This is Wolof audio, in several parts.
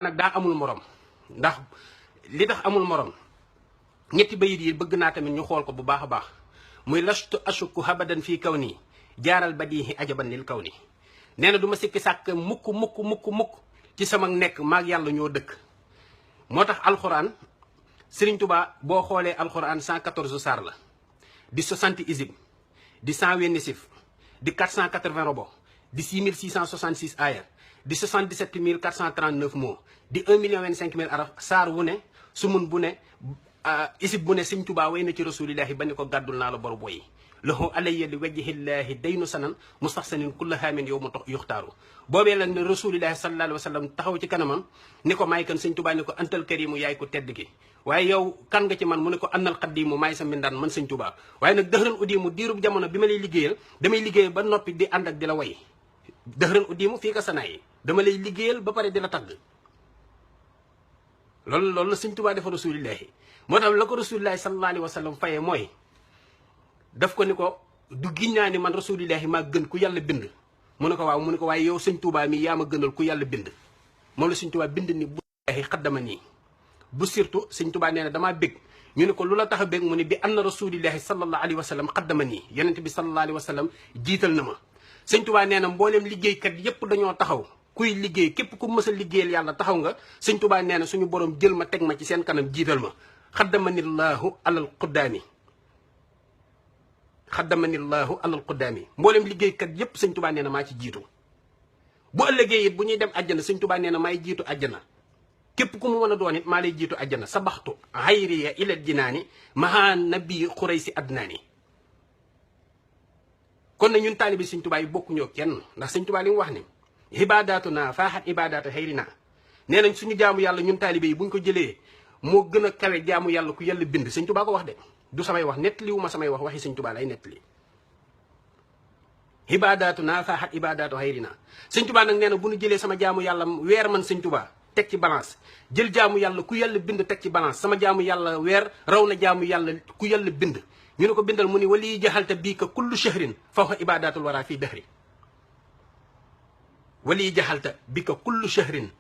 nag daa amul morom ndax li tax amul morom ñetti bayit yi bëgg naa tamit ñu xool ko bu baax a baax muy lastu ashukku habadan fii kaw nii jaaral badihi ajaban lil kaw nii nee na du ma sikki sàkk mukk ci sama nekk maag yàlla ñoo dëkk. moo tax alxuraan Sëriñ Tuubaa boo xoolee alxuraan 114 saar la di 60 isib di 120 nisif di 480 robo di 6666 aaya di 77439 mots di 1 025 000 araf saar wu ne sumun bu ne isib bu ne Sëriñ Tuubaa way na ci rasulillahi ba ni ko gàddul naa la boru boyi lahu alayya li wajhillahi daynu sanan mustaxsanin kulla haamin yow ma tox yuxtaaru boobee la ne rasulillahi sallallahu alayhi wa sallam taxaw ci kanamam ni ko may kan Sëriñ Tuubaa ni ko antal karimu yaay ko tedd ki waaye yow kan nga ci man mu ne ko annal xaddimu maay sa mbindaan man Sëriñ Tuubaa waaye nag dëxëran uddimu diirub jamono bi ma lay liggéeyal damay liggéeyal ba noppi di ànd ak di la way dëxëran uddimu fii ka sanaa yi dama lay liggéeyal ba pare di la tagg loolu la Sëriñ Tuubaa dafa rasulillahi moo tax la ko rasulillahi sallallahu alayhi wa sallam fayee mooy daf ko ni ko du giññaa ni man rasulillahi maa gën ku yàlla bind mu ne ko waaw mu ne ko waaye yow Sëriñ Tuubaa mi yaa ma gënal ku yàlla bind moom la Sëriñ Tuubaa bind ni bu xaddama nii bu surtout Sëriñ Tuubaa nee na damaa bég ñu ne ko lu la tax a bég mu ne bi anna rasulillahi sallallahu alayhi wa sallam xaddama nii yonent bi sallallahu alayhi wa sallam jiital na ma Sëriñ Tuubaa nee na mbooleem liggéeykat yépp dañoo taxaw kuy liggéey képp ku mës a liggéeyal yàlla taxaw nga Sëriñ Tuubaa nee na suñu borom jël ma teg ma ci seen kanam jiital ma xaddamanillahu alal quddaami xaddamanillahu alal quddaami mbooleem liggéeykat yépp Sëriñ Tuubaa nee na maa ci jiitu bu ëllëgee it bu ñuy dem àjjana Sëriñ Tuubaa nee na maay jiitu àjjana képp ku mu mën a doon it maa lay jiitu àjjana sabaxtu xayriya ilal jinaani maha nabi xuraysi adnaani kon na ñun taalibi Sëriñ Tuubaa yi bokkuñoo kenn ndax Sëriñ Tuubaa li mu wax ni ibadatuna faaxat ibadata xayrina nee nañ suñu jaamu yàlla ñun taalibe yi buñ ko jëlee moo gën a kawe jaamu yàlla ku yàlla bind Sëriñ Tuubaa ko wax de du samay wax nettali wu ma samay wax waxi Sëriñ Tuubaa lay nettali ibadatuna faaxat ibadatu xayrina Sëriñ Tuubaa nag nee na bu ñu jëlee sama jaamu yàlla weer man Sëriñ Tuubaa teg ci balance jël jaamu yàlla ku yàlla bind teg ci balance sama jaamu yàlla weer raw na jaamu yàlla ku yàlla bind ñu ne ko bindal mu ni wali jaxalta bii ka kullu shahrin fawqa ibadatul wara fii dahri wali jaxalta bi ka kullu shahrin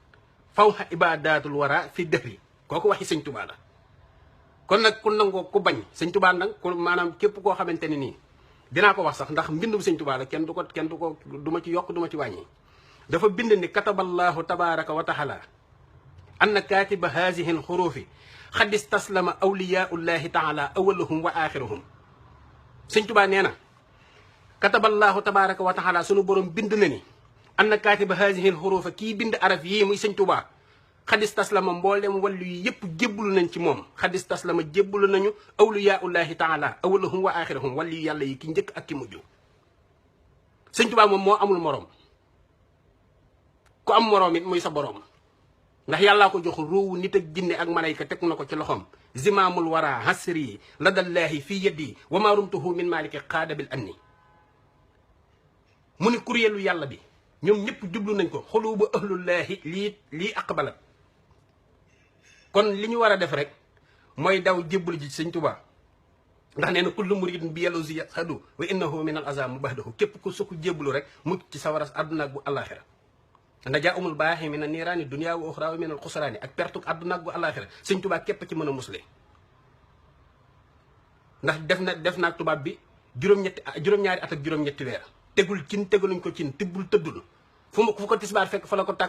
fawqa ibadatul wara fii dahri kooku waxi Sëriñ Tuubaa la kon nag ku nangoo ku bañ Sëriñ Tuubaa nag ku maanaam képp koo xamante ne nii dinaa ko wax sax ndax mbindum Sëriñ Tuubaa la kenn du ko du ma ci yokk du ma ci wàññi dafa bind ni kataballahu tabaraka wa taala anna katiba haadihi alxurufi xad istaslama awliyaullahi taala awaluhum wa axiruhum Sëriñ Tuubaa nee na kataballahu tabaraka wa taala sunu borom bind na ni anna katiba haadihi alxurufa kii bind araf yii muy Sëriñ Tuubaa xadis taslama mboolem wàllu yi yépp jébbalu nañ ci moom xadis taslama jébbalu nañu awliyaullahi taala awalahum wa axirahum wàllu yu yàlla yi ki njëkk ak ki mujj Sëriñ Tuubaa moom moo amul moroom ku am moroom it muy sa boroom ndax yàllaa ko jox ruuwu nit ak jinne ak malayka teg na ko ci loxoom zimaamul wara hasri ladallaahi fii yeddi wa ma rumtuhu min maliki qaadabil anni mu ni kuréelu yàlla bi ñoom ñëpp jublu nañ ko xulubu ahlullaahi lii aqbalat kon li ñu war a def rek mooy daw jébbal ji Sëriñ Tuubaa ndax nee na kullu muridin bi yàlla si yashadu wa innahu min al azam mubahdahu képp ku sukk jébbalu rek mucc ci sawaras àdduna ak bu àllaaxira ndaja umul baaxi min a niiraani dunya wa uxra wa min al xusraani ak pertuk àdduna ak bu àllaaxira Sëriñ Tuubaa képp ci mën a musle ndax def naag tubaab bi juróom-ñaari at ak juróom-ñetti weer tegul cin tegaluñ ko cin tibbul tëddul fu ko tisbaar fekk fa la ko tàkk